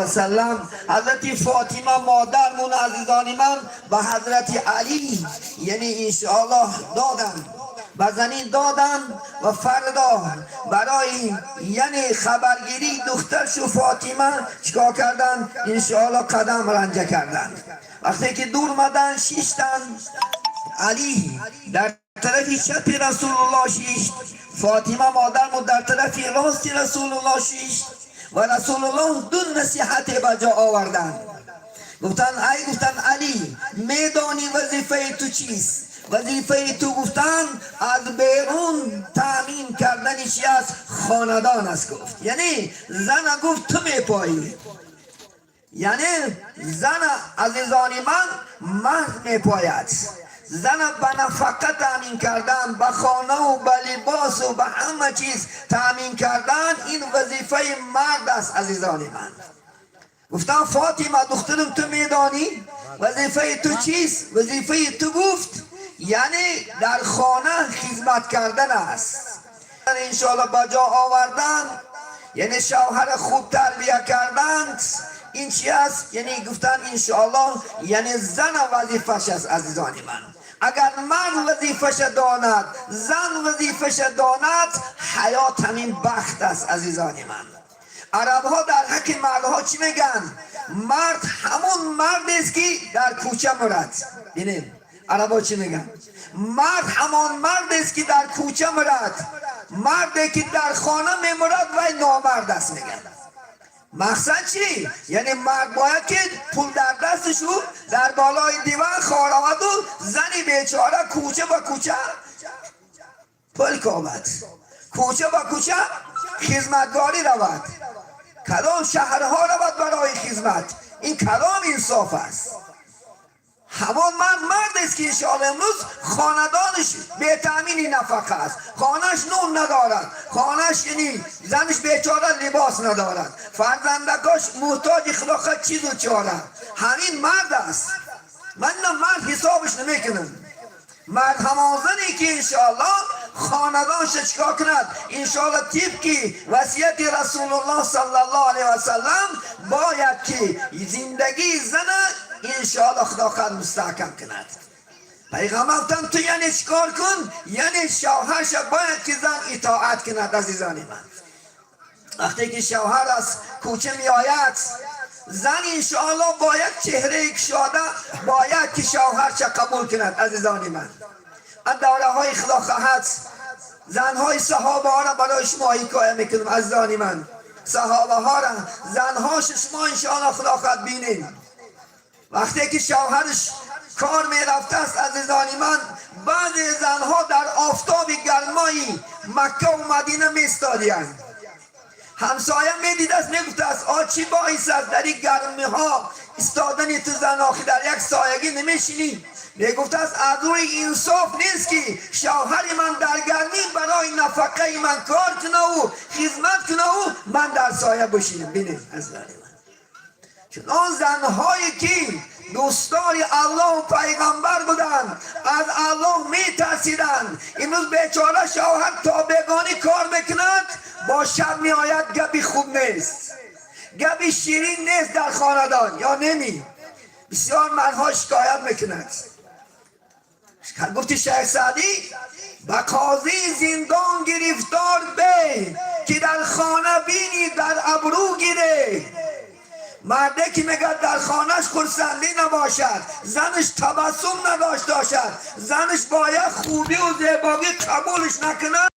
و سلم حضرت فاطمه مادرمون عزیزان من به حضرت علی یعنی انشاءالله دادن، به زنی دادن و فردا برای یعنی خبرگیری دخترش فاطمه چیکار کردن؟ انشاءالله قدم رنجه کردن. وقتی که دور مدن شیشتن، علی در طرف چپ رسول الله شیشت، فاطمه مادرمون در طرف راست رسول الله شیشت و رسول الله دو نصیحت به جا آوردن. گفتن ای، گفتن علی، میدانی وظیفه تو چیست؟ وظیفه تو گفتن از بیرون تامین کردن چی است؟ خاندان است. گفت یعنی زن، گفت تو میپایی، یعنی زن عزیزان من مرد میپاید. زن به نفقه تامین کردن، به خانه و به لباس و به همه چیز تامین کردن، این وظیفه مرد است عزیزان من. گفتم فاطمه دخترم، تو میدانی وظیفه تو چیست؟ وظیفه تو گفت یعنی در خانه خدمت کردن است. انشاءالله به جا آوردن، یعنی شوهر خوب تربیه کردن، این چی است؟ یعنی گفتن انشاءالله یعنی زن وظیفش است. عزیزان من، اگر مرد وظیفش داند، زن وظیفش داند، حیات همین بخت است. عزیزان من، عرب ها در حق مردها چی میگن؟ مرد همون مرد است که در کوچه مرد. ببینیم عرب ها چی میگن: مرد همان مرد است که در کوچه مرد، مردی که در خانه میمرد و نامرد است. میگن مقصد چی؟ یعنی مرد باید که پول در دستش در بالای دیوان خوار و زنی بیچاره کوچه با کوچه پل کوبد، کوچه با کوچه خدمتگاری رود، کدام شهرها رود برای خدمت. این کدام انصاف است؟ همان مرد مرد است که انشاءالله امروز خاندانش به تامین نفقه است، خانهش نون ندارد، خانهش یعنی زنش بیچاره لباس ندارد، فرزندکاش محتاج خدا چیز و چاره. همین مرد است. من نه مرد حسابش نمیکنم. مرد همان زنی که انشاءالله خاندانش چیکار کند؟ انشاءالله طبقی وصیت رسول الله صلی الله علیه و سلم باید که زندگی زن انشاءالله خدا خود مستحکم کند. پیغمبر گفتن تو یعنی چیکار کن؟ یعنی شوهرش باید که زن اطاعت کند. عزیزان من، وقتی که شوهر از کوچه می آید، زن انشاءالله باید چهره کشاده باید که شوهرش قبول کند. عزیزان من، از دوره های خدا خواهد زنهای صحابه ها را برای شما حکایه میکنم. عزیزان من، صحابه ها را، زنهاش شما انشاءالله خدا خواهد بینید. وقتی که شوهرش کار میرفته است، عزیزان من، بعضی زنها در آفتاب گرمای مکه و مدینه میستادیند. همسایه میدید است، میگفت است آ چی باعث است در این گرمی ها استادن تو زن؟ آخی در یک سایگی نمیشینی؟ میگفت است از روی انصاف نیست که شوهر من در گرمی برای نفقه من کار کنه و خدمت کنه و من در سایه بشینم. بینید از من، چون آن زنهایی که دوستان الله و پیغمبر بودند، از الله میترسیدند. امروز بیچاره شوهر تا بگانی کار میکند، با شب میآید، گپی خوب نیست، گپی شیرین نیست در خاندان یا نمی. بسیار مردها شکایت میکند. گفتی شیخ سعدی به قاضی زندان گرفتار به که در خانه بینی در ابرو گیره. مرده که میگه در خانهش خرسندی نباشد، زنش تبسم نداشته باشد، زنش باید خوبی و زیبایی قبولش نکنه.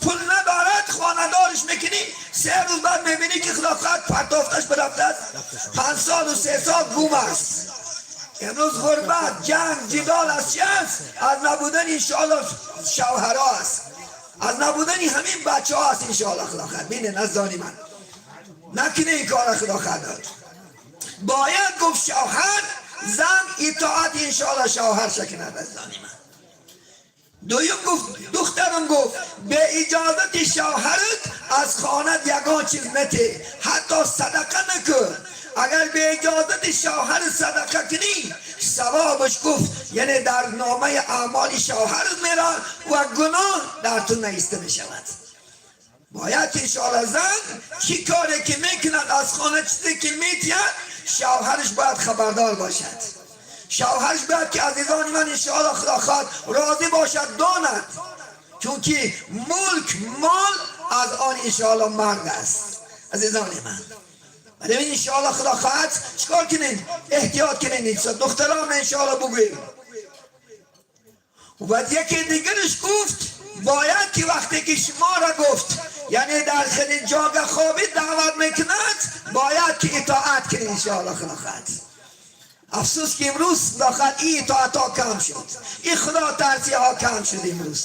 پول ندارد، خانه‌دارش میکنی، 3 روز بعد میبینی که خدا خواهد پرتافتش برفته است. 5 سال و 3 سال گم است. امروز غربت، جنگ، جدال از چی است؟ از نبودن انشاءالله شوهرها است، از نبودن همین بچه ها است انشاءالله. خدا خواهد بینه عزیزانی من، نکنه این کار. خدا خواهد داد. باید گفت شوهر، زن اطاعت انشاءالله شوهر شکند. عزیزانی من، دویم گفت، دخترم گفت به اجازت شوهرت از خانه یگان چیز نته، حتی صدقه نکن. اگر به اجازت شوهر صدقه کنی، ثوابش گفت یعنی در نامه اعمال شوهرت میره و گناه در تو نیسته میشود. باید که انشاءالله زن چی کاری که میکند، از خانه چیزی که میتید، شوهرش باید خبردار باشد. شوهرش باید که عزیزان من انشاءالله خدا خواهد راضی باشد، داند، چون که ملک، مال از آن انشاءالله مرد است. عزیزان من، ولی انشاءالله خدا خواهد چیکار کنین؟ احتیاط کنین. دختران انشاءالله بگوییم. و یکی دیگرش گفت باید که وقتی که شما را گفت یعنی در خیلی جاگه خوابی دعوت میکند، باید که اطاعت کنید انشاءالله خدا خواهد. افسوس که امروز داخل این اطاعت ها کم شد، این خدا ترسی ها کم شد. امروز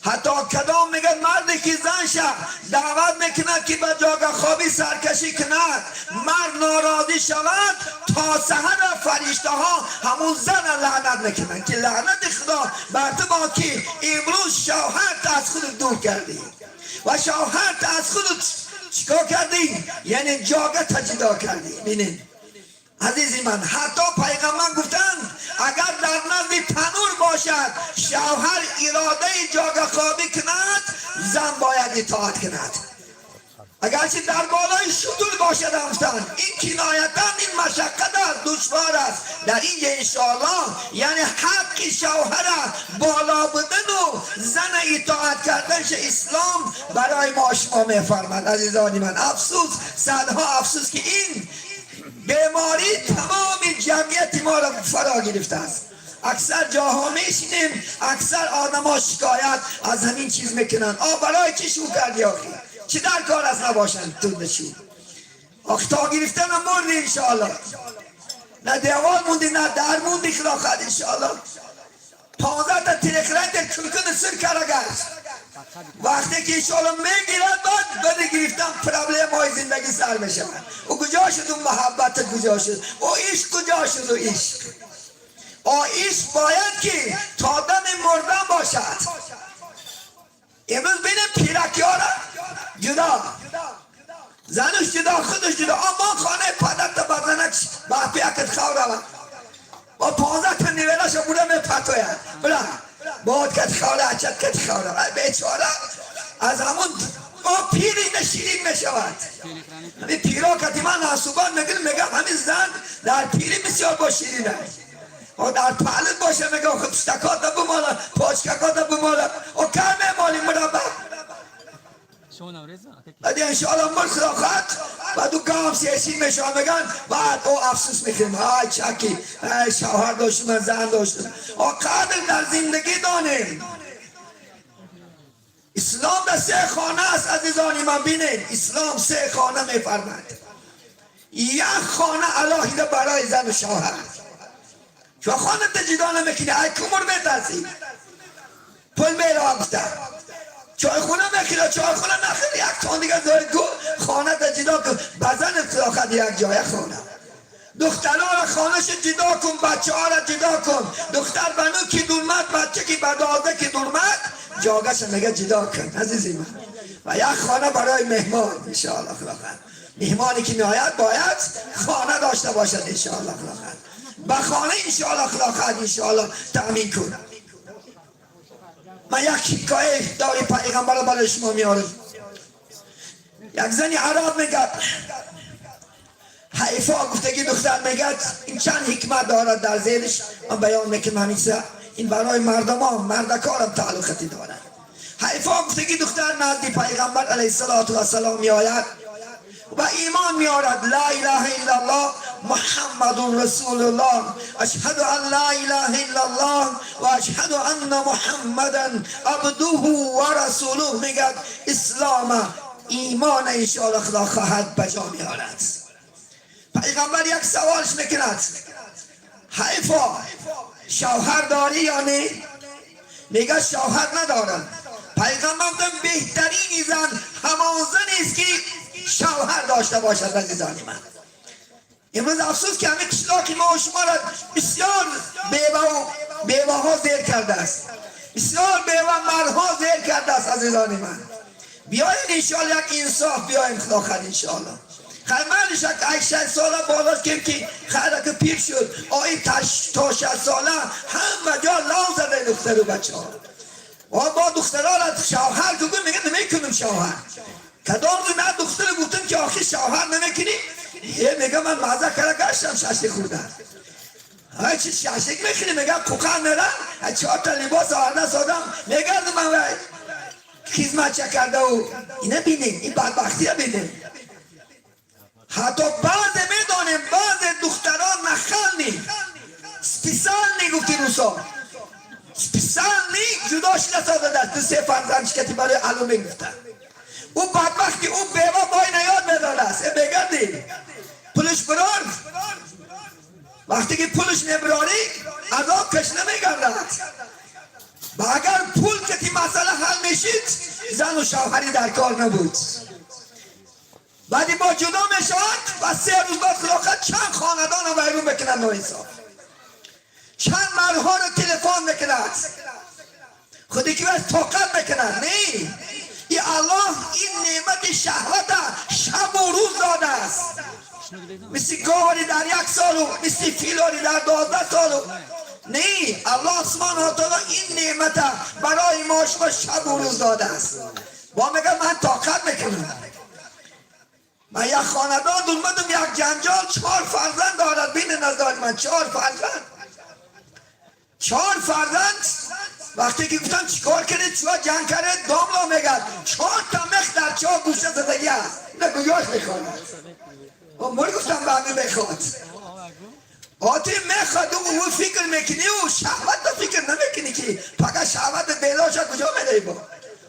حتی کدام میگه مردی که زن شه دعوت میکند که به جاگه خوابی سرکشی کند، مرد ناراضی شود، تا سحر فرشته ها همون زن لعنت میکنند که لعنت خدا بر تو با که امروز شوهرت از خود دور کردی و شوهرت از خود چیکار کردی؟ یعنی جاگه جدا کردی. ببینید عزیزی من، حتی پیغمبر گفتند اگر در نزد تنور باشد، شوهر اراده جاگه خوابی کند، زن باید اطاعت کند. اگرچه در بالای شتر باشد هم گفتند. این کنایتا این مشقت است، دشوار است. در اینجا انشاءالله یعنی حق شوهر بالا بودن و زن اطاعت کردنش اسلام برای ما شما میفرماد. عزیزانی من، افسوس، صدها افسوس که این بیماری تمام جمعیت ما را فرا گرفته است. اکثر جاها میشینیم، اکثر آدم شکایت از همین چیز میکنن. آ برای چی شو کردی آخی؟ چی در کار است نباشن تو نشو آخی؟ تا گرفتن هم مردی انشاءالله، نه دیوار موندی نه در موندی. خدا خواهد انشاءالله 15 تا تلخران در کلکن سر کرگرد. وقتی که انشاءالله میگیرد، بعد گرفتن problem های زندگی سر میشود. او کجا شد؟ اون محبت کجا شد؟ او عشق کجا شد؟ او عشق، آ عشق باید که تا دم مردن باشد. امروز بین پیرکی ها را جدا، زنش جدا، خودش جدا. اما خانه پدر تا بزنک بحپی اکت خواهر رود با 15 تا نیویلاش بوده می پتوید بلا باد کت خوره، اچت کت خوره. بیچاره از همون او پیری نشیرین میشود. همین پیرا کتی من حسوبان میگن، میگم همین زن در پیری بسیار با شیرینه و در پهلت باشه میگم خب پشتکات بمالا، پاچککات بمالا و کر میمالی مربع. بعد انشاءالله مر خدا خواهد، بعد او گام سیاسی میشه میگن، بعد او افسوس میکنیم های چکی شوهر داشتم، زن داشتم. او قدر در زندگی دانیم. اسلام در سه خانه است. عزیزانی من، بینید، اسلام سه خانه میفرماد. یک خانه علاهیده برای زن و شوهر. چون خانه جدا نمیکنی؟ ای کمر میترسی پول میره گفته چای خونه میخیره، چای خونه نخیر، یک تان دیگه داری گو خانه تا جدا کن. بزن خد یک جای خانه، دخترها را خانهش جدا کن، بچه ها را جدا کن. دختر بنو کی دورمد، بچه کی بدازه کی دورمد، جاگش میگه جدا کن عزیزی من. و یک خانه برای مهمان انشاءالله. خدا مهمانی که میآید باید خانه داشته باشد انشاءالله. خدا به خانه انشاءالله خدا خواهد انشاءالله تأمین کن. من یک حکایه داری پیغمبر برای شما میارم. یک زنی عرب میگه، حیفا گفتگی دختر میگه، این چند حکمت دارد در ذهنش، من بیان میکنم همیشه. این برای مردم ها، مردکارم تعلقاتی دارد. حیفا گفتگی دختر نزدی پیغمبر علیه الصلاة والسلام میآید. و ایمان میارد لا اله الا الله محمد رسول الله، اشهد ان لا اله الا الله و اشهد ان محمدا عبده و رسوله. میگه اسلام ایمان انشاءالله خدا خواهد بجا میارد. پیغمبر یک سوالش میکند، حیفا شوهر داری یا نه؟ میگه شوهر ندارم. پیغمبر بهترین زن همان زنی است که شوهر داشته باشد. عزیزان من، امروز افسوس که همه قشلاق ما و شما را بسیار بیوه ها زیر کرده است، بسیار بیوه مردها زیر کرده است. عزیزان من، بیاین انشاءالله یک انصاف بیاین خدا خیر انشاءالله. خیر مالش یک 6 ساله بالاست که خیر که پیر شد، آی تا 6 ساله همه جا لاو زده دختر و بچه ها. و با دخترها را شوهر گفتم، میگه نمیکنم شوهر. کدام رو من دختر گفتم که آخه شوهر نمیکنی؟ یه میگه من مزه کرده گشتم ششتی خوردن. های چی ششتی میخوری؟ میگه کوکان میرن 4 تا لباس آورده سادم میگردم من وای خدمت چه کرده و اینا. بینیم این بدبختی ها بینیم. حتی بعض میدانیم بعض دختران نخل специально گفتی روسا специально جدا شده ساده دست 2-3 فرزند شکتی برای علومه گفتن. او بدبختی او بیوه بای نیاد میداده است. بگردی پولش برار، وقتی که پولش نبراری عذاب کش نمیگردد. و اگر پول که مسئله حل میشید زن و شوهری در کار نبود. بعدی با جدا میشود و 3 روز بعد خلاقت چند خاندان رو بیرون بکنند و انصاف چند مردها رو تلفن میکند، خودی که بس طاقت میکند. نه، ای الله این نعمت شهوت شب و روز داده است. مثل گاوری در 1 سال و مثل فیلاری در 12 سال و نه، الله سبحانه و تعالی این نعمت برای ما شما شب و روز داده است. با میگه من طاقت میکنم. من یک خاندان دومدم یک جنجال، 4 فرزند دارد بین نظر من، 4 فرزند، 4 فرزند. وقتی که گفتم چیکار کردید، چرا جنگ کردید، داملا میگه 4 تا مخ در 4 گوشه زدگی است. نه کجاش میخواد؟ و من گفتم به همین میخواد آتی میخواد او فکر میکنی و شهوت رو فکر نمیکنی که فقط شهوت بیدار شد کجا میدهی با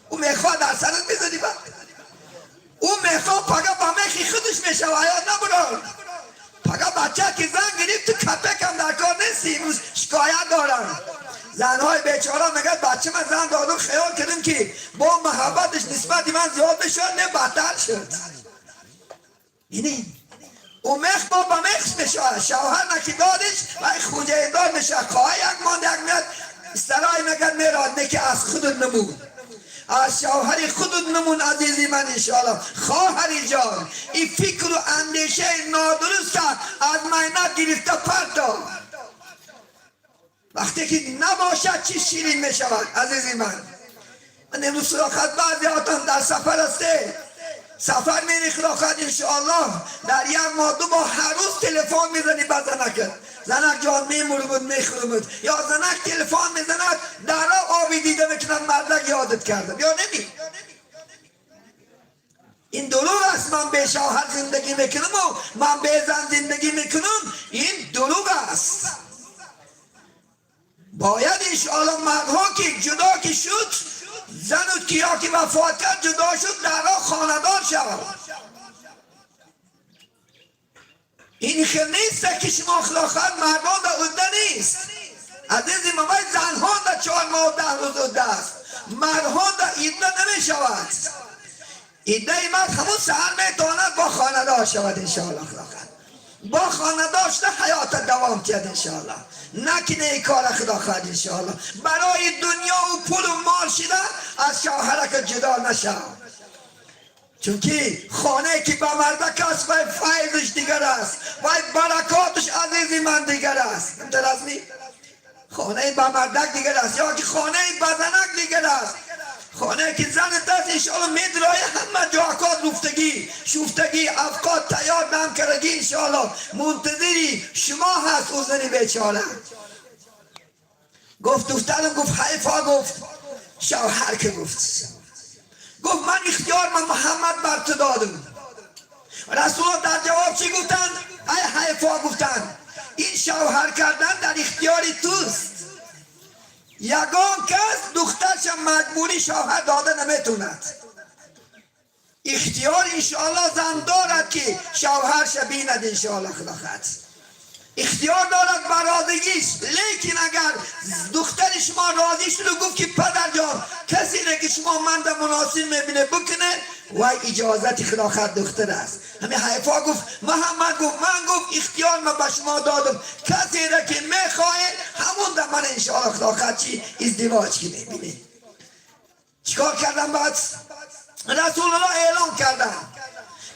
او میخواد در سرت میزنی با او میخواد فقط با مخی خودش میشه و حیات نبرد. فقط بچه که زن گرفت تو کپک هم در کار نیستی. امروز شکایت دارن زنهای بیچاره، میگه بچه من زن دادم خیال کردم که با محبتش نسبت من زیاد بشد، نه بدتر شد. اینه او مخ با مخش میشه، شوهر نکی دادش و خوجه دار میشه. خواه یک ماند یک میاد سرای میگه میراد نه که از خودت نمون، از شوهر خودت نمون. عزیزی من انشاءالله خواهری جان، این فکر و اندیشه نادرست از مینت گرفته پرتا. وقتی که نباشد چی شیرین میشود. عزیزی من، من امروز صداقت بعضی هاتان در سفر هسته، سفر میری خلاقت انشاءالله در 1 ماه 2 ماه هر روز تلفن میزنی به زنک، زنک جان میمرمد میخورمد، یا زنک تلفن میزند در آبی دیده میکنن مردک یادت کردم یا نمی. این دروغ است. من به شوهر زندگی میکنم و من به زن زندگی میکنم، این دروغ است. باید انشاءالله مردها که جدا که شد، زن و کیا که وفات کرد جدا شد، در خاندان شود. این خیلی نیست که شما اخلاقات مردان در عده نیست. عزیزی ما باید زنها در 4 ماه و 10 روز عده است، مردها در عده نمی شود. عده مرد همون سهر میتواند با خاندان شود انشاءالله. اخلاقات با خاندان شده حیات دوام کرد انشاءالله. نکنه ای کار خدا خواهد انشاءالله. برای دنیا و پول و مال شده از شوهرک جدا نشد، چون که خانه که به مردک است و فیضش دیگر است و برکاتش عزیزی من دیگر است. درست نی؟ خانه به مردک دیگر است یا که خانه به زنک دیگر است. خانه که زن دست انشاءالله میدرای همه جاکات رفتگی شوفتگی افکار تیار نم کردگی انشاءالله منتظری شما هست. او زنی بیچاره گفت دخترم، گفت حیفا، گفت شوهر که گفت، گفت من اختیار من محمد بر تو دادم Расулуллоҳ дар ҷавоб чӣ гуфтанд? Ай Ҳайфо, гуфтанд, ин шавҳар кардан дар ихтиёри туст. Ягон кас духтарша маҷбурӣ шавҳар дода наметавонад. Ихтиёр, иншоаллоҳ, зан дорад, ки шавҳарша бинад, иншоаллоҳ, худо хоҳад, ихтиёр дорад ба розигиш. Лекин агар духтари шумо розӣ шуду гуфт, ки падарҷон, касере ки шумо манда муносиб мебине, бикуне, вай иҷозати худо хоҳад духтар аст. Ҳамин Ҳайфо гуфт, Муҳаммад гуфт, ман гуфт, ихтиёр ма ба шумо додам, касере ки мехоҳед, ҳамон да ман, иншоаллоҳ, худо хоҳад, чи издивоҷ кунед. Бинед, чикор кардам? Баъд Расулуллоҳ эълон карданд: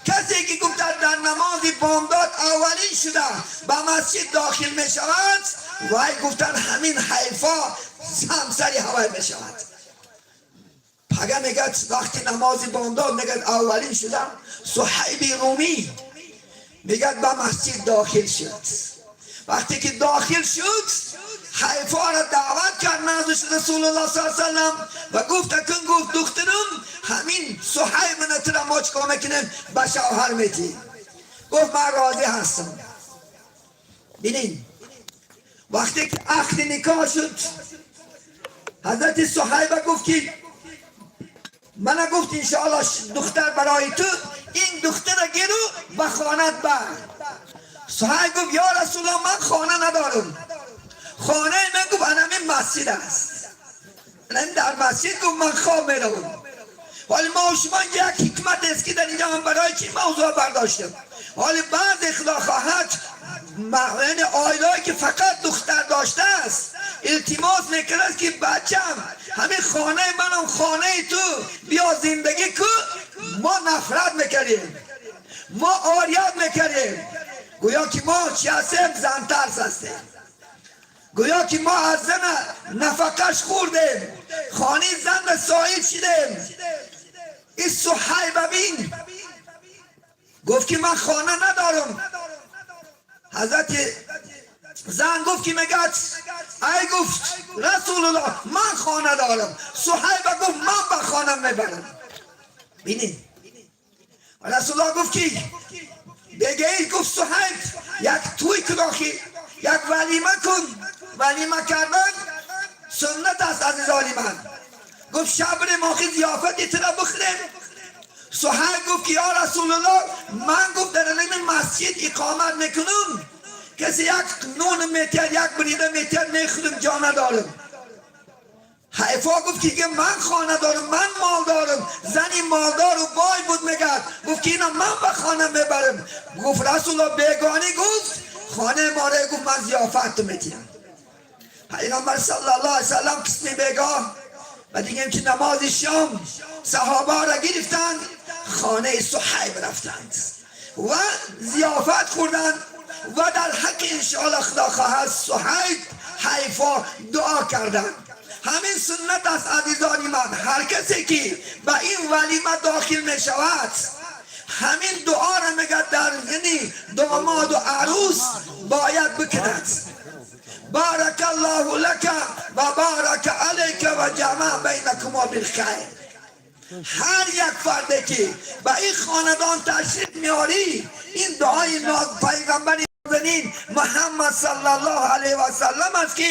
касе ки гуфтад, дар намози бомдод аввалин шуда ба масҷид дохил мешавад, вай, гуфтанд, ҳамин Ҳайфо ҳамсари ҳавай мешавад. Пага, мегӯяд, вақти намози бомдод, мегӯяд, аввалин шуда Суҳайби Румӣ, мегӯяд, ба масҷид дохил шуд. Вақте ки дохил шуд, Ҳайфоро даъват кард наздиш Расулуллоҳ с салам ва гуфт: акун, гуфт, духтарум, ҳамин Суҳайб тура мо чикор мекунем, ба шавҳар метиҳем. Гуфт: ман розӣ ҳастам. Бинин, вақте ки ақди никоҳ шуд, ҳазрати Суҳайба гуфт, ки мана, гуфт, иншоаллоҳ, духтар барои ту, ин духтара гиру ба хонат бар. Суҳайб гуфт: ё Расулуллоҳ, ман хона надорам. Хонаи ман, гуфт, анамин масҷид аст, анамин дар масҷид, гуфт, ман хоб меравам. Ҳоли мо шумо як ҳикмат аст, ки дар инҷа ман барои чӣ мавзӯъ бардоштам. Ҳоли баъзе, худо хоҳад, яъне оилае ки фақат духтар доштааст, илтимос мекунад, ки бачам, ҳамин хонаи манам хонаи ту, биё зиндагӣ кун. Мо нафрат мекардем, мо орият мекардем, гӯё ки мо чӣ ҳастем, зантарс ҳастем, гӯё ки мо аз зана нафақаш хӯрдем, хонаи зан соҳиб шидем. Ин Суҳайба бин, гуфт, ки ман хона надорам. Ҳазрати зан гуфт, ки мегӯяд, ай, гуфт, Расулуллоҳ, ман хона дорам. Суҳайба гуфт: ман ба хона мебарам. Бинед, Расулуллоҳ гуфт, ки бегоҳӣ, гуфт, Суҳайб, як тӯй кун, охи як валима кун. Валима кардан суннат аст, азизони ман. Гуфт: шаб мо охи зиёфати тура бихӯрем. Суҳайб гуфт, ки ё Расулуллоҳ, ман, гуфт, дар ин масҷид иқомат мекунам, касе як нон метиҳад, як бурида метиҳад, мехӯрам, ҷо надорам. Ҳайфо гуфт, ки ман хона дорам, ман мол дорам. Зани молдору бой буд. Мегӯяд, гуфт, ки ина ман ба хона мебарам. Гуфт Расулуллоҳ: бегонӣ, гуфт, хонаи море, гуфт, ман зиёфат метиҳам. Пайғамбар саллаллоҳу алайҳи васаллам қисми бегоҳ ва дигем, ки намози шом, саҳобаро гирифтанд, хонаи Суҳайб рафтанд ва зиёфат хӯрданд ва дар ҳаққи, иншоаллоҳ, худо хоҳад, Суҳайб, Ҳайфо дуо карданд. Ҳамин суннат аст, азизони ман. Ҳар касе ки ба ин валима дохил мешавад, ҳамин дуоро, мегӯяд, дар яъни домоду арӯс бояд бикунад: بارك الله لك وبارك عليك وجمع بينكما بالخير. Ҳар як фарде ки ба ин хонадон ташриф меорӣ, ин дуои пайғамбари нозанин Муҳаммад саллаллоҳу алайҳи васаллам аст, ки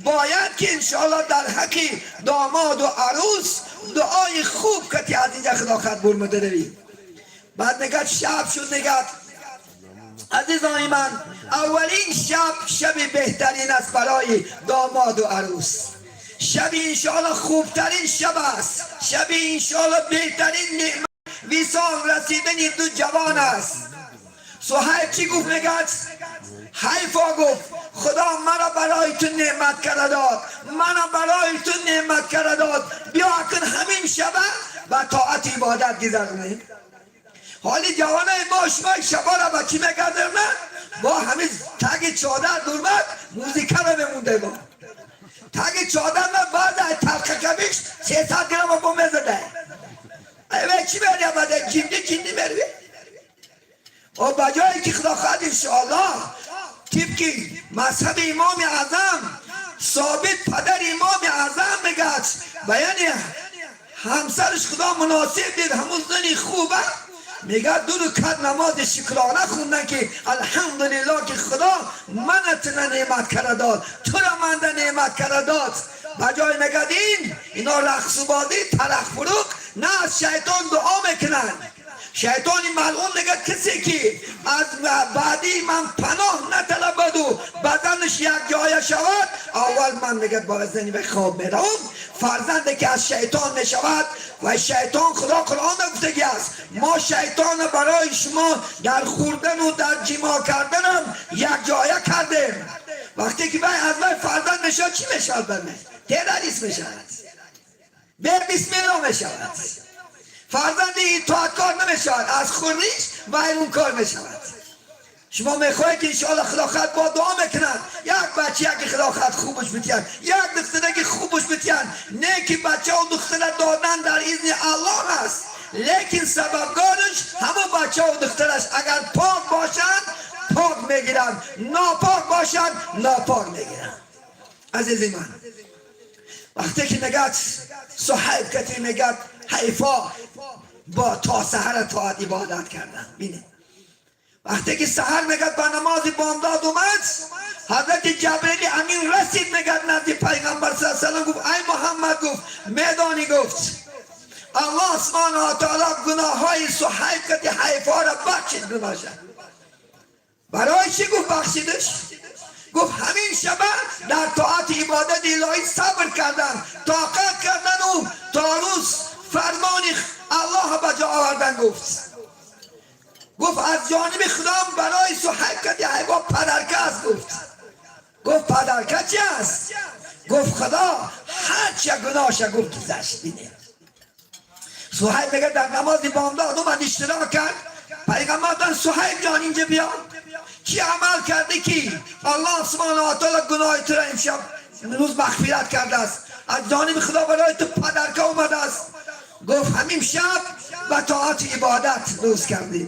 бояд ки, иншоаллоҳ, дар ҳаққи домоду арӯс дуои хуб кати аз инҷа, худо хоҳад, бурмада равӣ. Баъд, мегӯяд, шаб шуд. Мегӯяд, азизони ман, аввалин шаб шаби беҳтарин аст барои домоду арӯс. Шаби, иншоаллоҳ, хубтарин шаб аст, шаби, иншоаллоҳ, беҳтарин неъмат висол расидани ду ҷавон аст. Суҳайб чӣ гуфт? Мегӯяд, Ҳайфо гуфт: худо маро барои ту неъмат карда дод, мана барои ту неъмат карда дод, биё акун ҳамин шаба ба тоату ибодат гузаронем. Ҳоли ҷавонаи мо, шумо шабора ба чӣ мегардонад? Бо ҳамин таги чодар дурмад музикаро мемонде, мо таги чодар на, баъд талқакабиш 300 грамма бо мезада. Эве чӣ мерия? Баъд ҷинди ҷинди мерви. О, ба ҷое ки, худо хоҳад, иншоаллоҳ, тибқи мазҳаби Имоми Аъзам собит, падари Имоми Аъзам, мегӯяд, ба яъне ҳамсараш худо муносиб дид, ҳамун зани хуба. Мегӯяд, ду ракат намози шукрона хондан, ки алҳамдулиллоҳ, ки Худо мана туна неъмат карда дод, тура манда неъмат карда дод. Ба ҷой мегӯяд, ин ино рақсу бозӣ, тарақ фуруқ на, аз шайтон дуо мекунанд. Шайтони малъун мегӯяд, касе ки аз баъдии ман паноҳ наталабаду баданаш як ҷоя шавад, аввал ман, мегӯяд, бо зани вай хоб меравам. Фарзанде ки аз шайтон мешавад ва шайтон, Худо Қуръон гуфтагӣ аст: мо шайтона барои шумо дар хӯрдану дар ҷимоъ карданам як ҷоя кардем. Вақте ки вай аз вай фарзанд мешавад, чӣ мешавад? Ба террорист мешавад, бе бисмилло мешавад, фарзанди итоаткор намешавад, аз хӯриш вайронкор мешавад. Шумо мехоҳед, ки иншоалло Худо хоҳад, бо дуо мекунанд, як бача яке Худо хоҳад хубаш битияд, як духтараки хубаш битияд. Не ки бачаву духтара додан дар изни Аллоҳ аст, лекин сабабгораш ҳамон бачаву духтараш агар пок бошанд, пок мегиранд, нопок бошанд, нопок мегиранд. Азизи ман, вақте ки мегӯяд, Суҳайб кати, мегӯяд, Ҳайфо бо то саҳара тоат ибодат кардан. Бинед, вақте ки саҳар, мегӯяд, ба намози бомдод омад, ҳазрати Ҷабраили Амин расид, мегӯяд, назди Пайғамбар с салам, гуфт: «Ай Муҳаммад», гуфт, «медонӣ», гуфт, «Аллоҳ субҳанаҳу ва таъоло гуноҳҳои Суҳайб кати Ҳайфоро бахшид гуноҳша». Барои чӣ, гуфт, бахшидаш? Гуфт, ҳамин шаба дар тоати ибодати илоҳӣ сабр кардан, тоқат кардану то рӯз фармони Аллоҳ ба ҷо овардан. Гуфт, аз ҷониби Худом барои Суҳайб кати Ҳайфо подарка аст. Гуфт, подарка чи аст? Гуфт, Худо ҳарча гуноҳша, гуфт, гузашт. Бинед, Суҳайб, мегӯяд, дар намози бомдод омад, иштирок кард. Пайғамбар: «Суҳайб ҷон, инҷа биё, чӣ амал кардӣ, ки Аллоҳ субҳанаҳу ва таъоло гуноҳи туро имшаб рӯз мағфират кардааст, аз ҷониби Худо барои ту подарка омадааст?» Гуфт, ҳамин шаб ба тоати ибодат рӯз кардем.